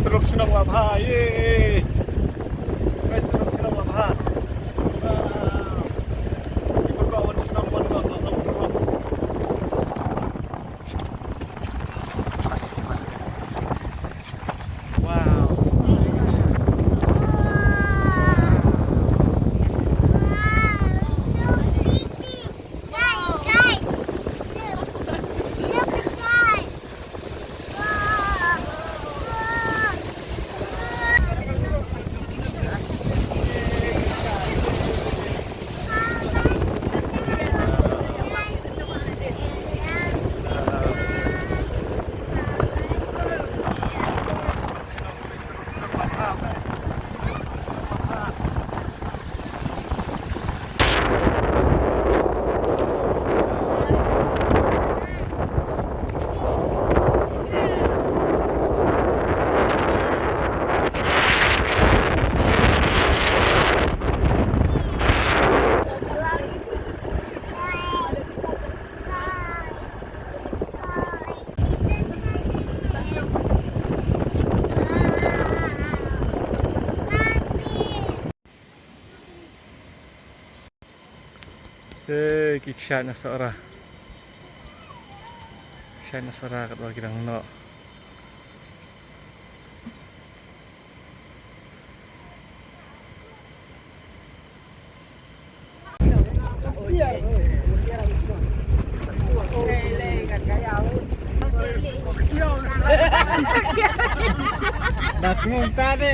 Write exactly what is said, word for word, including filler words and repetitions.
Shnong Labha, yay! Shnong Labha. Wow. Ki ba wan shnong wan wan wan shnong. Wow. Guys, guys, look. Look inside. Te ki kshaid na Sohra. Kshaid na Sohra katba ki dang noh. Da sngewthuh de.